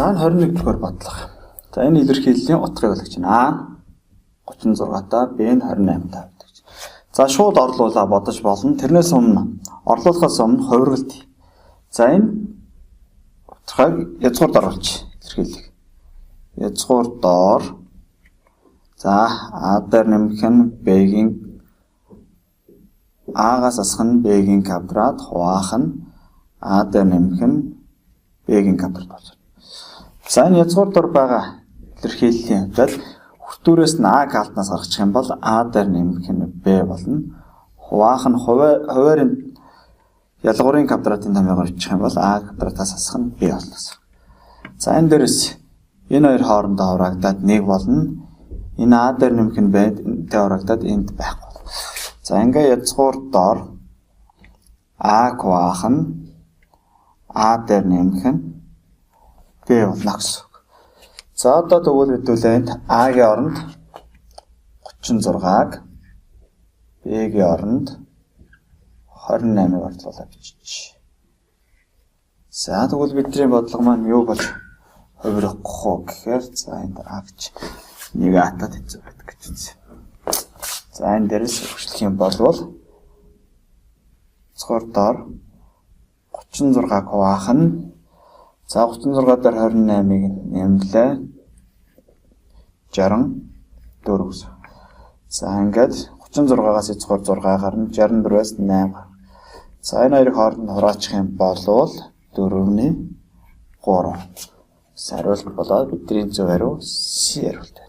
За, 21 дугаар бодлого. За, энэ илэрхийллийн утгыг олгож байна. А 36 та, Б нь 28 та гэдэг. За, шууд орлуулаа бодож болно. Тэрнээс өмнө, орлуулахаас өмнө хувиргалт. За, энэ утгыг язгуурд оруулж илэрхийлэх. Язгуур доор, за, А дээр нэмэх нь Б-гийн, А-гаас асах нь Б-гийн квадрат хуваах нь А дээр нэмэх нь Б-гийн квадрат болж байна. За, энэ язгуур дор байгаа илэрхийллийн хувьд хүртүүрээс нь А калтнаас гаргачих юм бол А дээр нэмэх нь Б болно. Хуваах нь хуваарийн ялгуурын квадратын томьёогоор бичих юм бол А квадратаас асах нь Б болно гэсэн. За, энэ дээрээс энэ хоёр хоорондоо хураагдаад 1 болно. Энэ А дээр нэмэх нь Б-тэй хураагдаад энд байхгүй. За, ингээ язгуур доор А хуваах нь А дээр нэмэх нь Б болно гэсэн үг. За, одоо тэгвэл хэдүүлээ энд А-гийн оронд 36-аг, Б-гийн оронд 28-ыг орлуулаад бичиж. За, тэгвэл бидний бодлого маань юу болж хувирах вэ гэхээр, за, энд А гэж нэг А-тад хэцүү байдаг гэж үзье. За, энэ дээрээс өгчлөх юм болвол язгуур доор 36-г хуваах нь, за, 36 дээр 28-ыг нэмлээ, 64 гэсэн. За, ингээд 36-аас язгуур 6 гарна, 64-аас 8 гарна. За, энэ хоёрыг хооронд нь хураачих юм болвол 4-ний 3. Хариулт болоод бидний зөв хариу C хариулт.